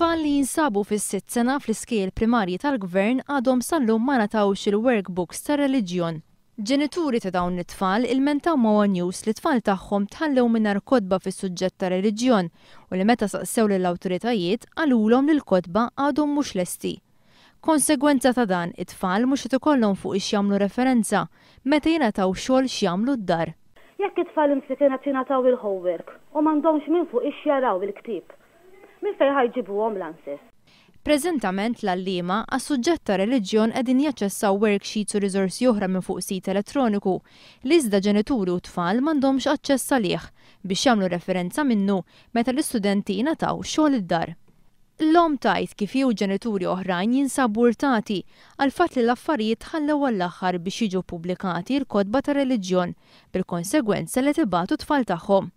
Tfal li jinsabu fis-sitt sena fl-iskejjel primarji tal-Gvern għadhom sal-lum ma ngħatawx il-workbooks tar-reliġjon. Ġenituri ta' dawn it-tfal ilmentaw ma' one News li t-tfal tagħhom tħallew mingħajr kotba fis-suġġett tar-reliġjon u li meta saqsew lill-awtoritajiet qalulhom li l-kotba għadhom mhux lesti. Konsegwenza ta' dan, it-tfal mhux qed ikollhom fuqiex jagħmlu referenza meta jingħataw xogħol x'jagħmlu d-dar. Jekk it-tfal imsiekin qed jingħataw il-homework u m'għandhomx minn fuqiex jaraw il-ktieb, Minn fejn ħa jġibuhom l-answers? Preżentament l-għalliema għas-suġġett tar-reliġjon qegħdin jaċċessaw worksheets u riżorsi oħra minn fuq sit elettroniku li iżda ġenituri u tfal m'għandhomx aċċess għalih biex jagħmlu referenza minnu meta l-istudenti jingħataw xogħol id-dar. L-omm tgħid kif hi u ġenituri oħrajn jinsabu urtati għall-fatt li l-affarijiet tħallew għall-aħħar biex jiġu ppubblikati l-kotba tar-reliġjon bil-konsegwenza li qed ibatu t-tfal tagħhom.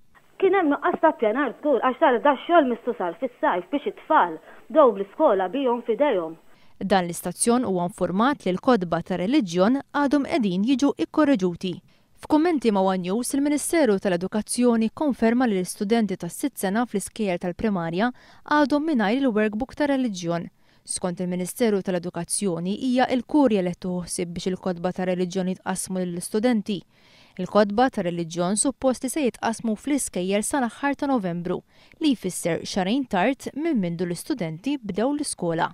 Kien hemm nuqqas ta' ppjanar żgur għax sar dax-xogħol missu sar fis-sajf biex it-tfal bdew bl-iskola bihom f'idejhom. Dan l-istazzjon huwa nfurmat li l-kotba tar-reliġjon għadhom qegħdin jiġu ikkorreġuti. F'kummenti ma' one News, il-Ministeru tal-Edukazzjoni kkonferma li l-istudenti tas-sitt sena fl-iskejjel tal-primarja għadhom mingħajr il-workbook tar-reliġjon. Skont il-Ministeru tal-Edukazzjoni hija l-Kurja li qed tieħu ħsieb biex il-kotba tar-reliġjon jitqassmu lill-istudenti. Il-kotba tar-reliġjon suppost li se jitqassmu fl-iskejjel sal-aħħar ta' Novembru, li jfisser xahrejn tard minn mindu l-istudenti bdew l-iskola.